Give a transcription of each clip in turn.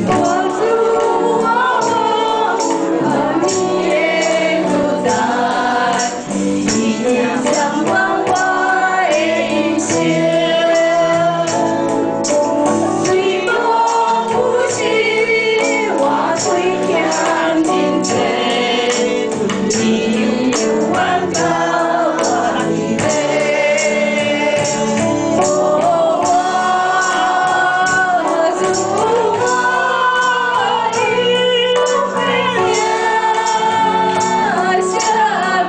我主我王，万民的主宰，伊将掌管我的一生。雖無有時，我虧欠真濟，你猶原佮我佇咧。哦，我主我，你欲驚啥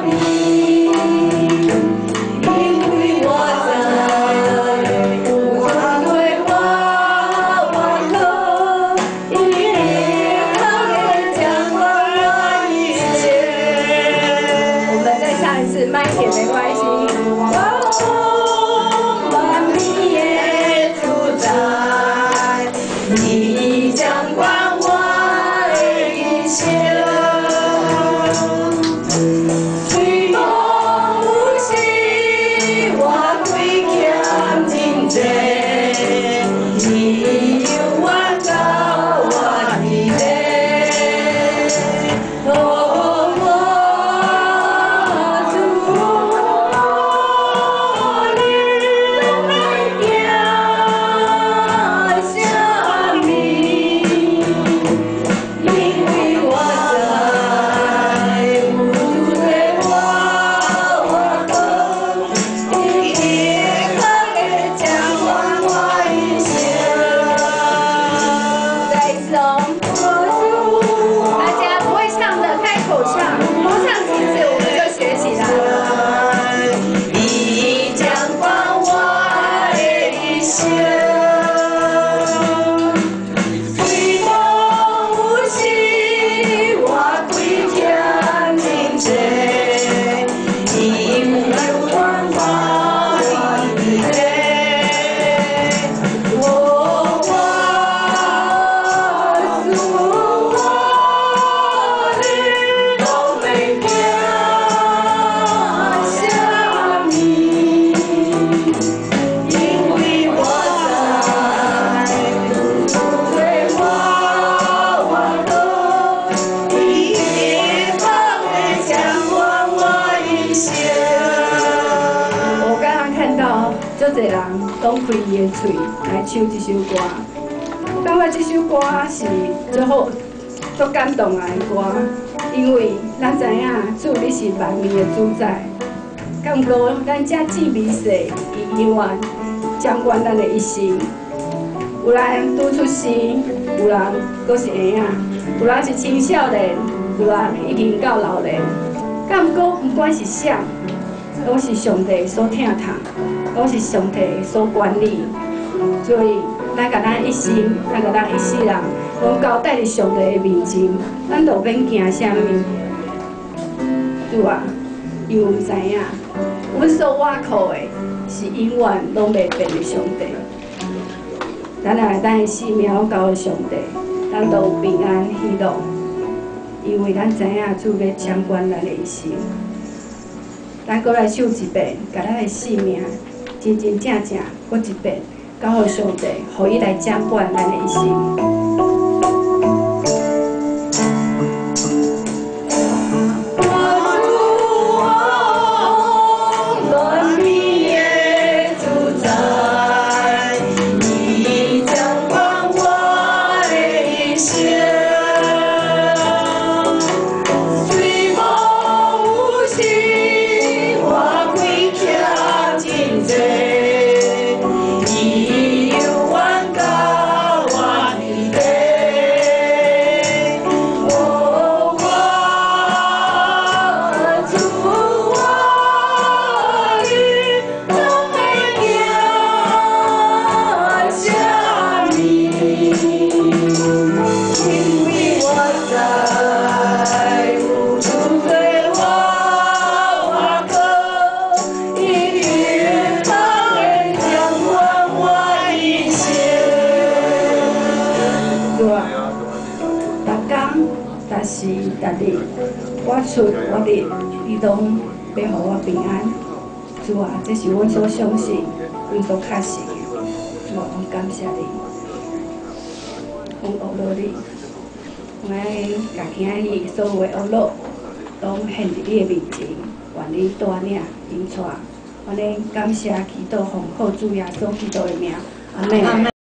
物？因為我知，有主做我倚靠，伊會掌管我一切。我們再唱一次，慢一點沒關係。我萬民的主宰，你掌管我的一生。雖無有時，我虧欠真濟，你猶原佮我佇咧。哦，我主你欲驚啥物？因為我知，有主做我倚靠，伊會掌管我一生。再一次哦，大家不會唱的開口唱，多唱幾次我們就學起來了。伊掌管我的一生。雖無有時，我虧欠真濟，伊猶原佮我佇咧。哦，我主我，你欲驚啥物？因為我知，有主做我倚靠，伊會掌管我一生。我剛剛看到足濟人攏開伊的喙來唱這首歌，我感覺這首歌是足好、足感動人的歌，因為咱知影主你是萬民的主宰，敢毋過咱這細微細，伊永遠掌管咱的一生。有人拄出生，有人閣是嬰仔，有人是青少年，有人已經到老年。敢毋過，毋管是啥，攏是上帝所疼痛，攏是上帝所管理。所以，咱共咱一生，咱共咱一世人，攏交代佇上帝的面前，咱就免驚啥物。主啊，因為阮知影，阮所倚靠的是永遠攏袂變的上帝。咱來咱的性命攏交予上帝，咱都有平安喜樂，因為咱知影主欲掌管咱的一生。咱閣來唱一遍，共咱的性命真真正正閣一遍交予上帝，予伊來掌管咱的一生。我主我王，萬民的主宰，你掌管我的一生。雖無有時，我虧欠真濟，伊猶原佮我佇咧。哦，我主我，你欲驚啥物？因為我知，有主做我倚靠，伊會掌管我一生。主啊，逐工、逐時、逐日，我出我入，你攏欲予我平安。主啊，這是阮所相信、阮所確信的。主啊，阮感謝你。阮呵咾你，阮愛共今仔日所有的呵咾，攏獻佇你的面前，願你帶領引帶。阮咧感謝祈禱奉靠主耶穌基督的名，阿們。